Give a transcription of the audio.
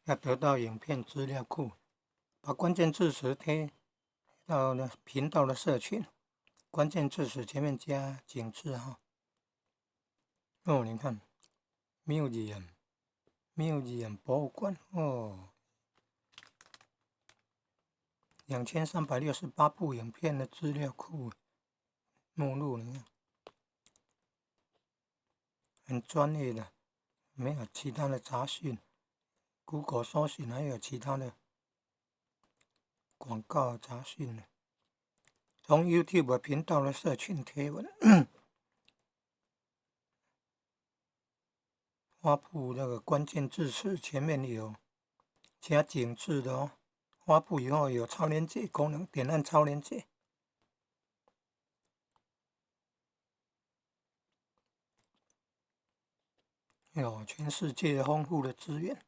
要得到影片資料庫，把關鍵字詞貼到頻道的社群，關鍵字詞前面加井字號。哦，你看，museum，museum 博物館，哦，2368部影片的資料庫目錄，你看，很專業的，沒有其他的雜訊。Google 搜尋還有其他的廣告雜訊呢。從 YouTube 頻道的社群貼文，發布那個關鍵字詞前面有加井字的哦。發布以後有超連結功能，點按超連結。有全世界豐富的資源。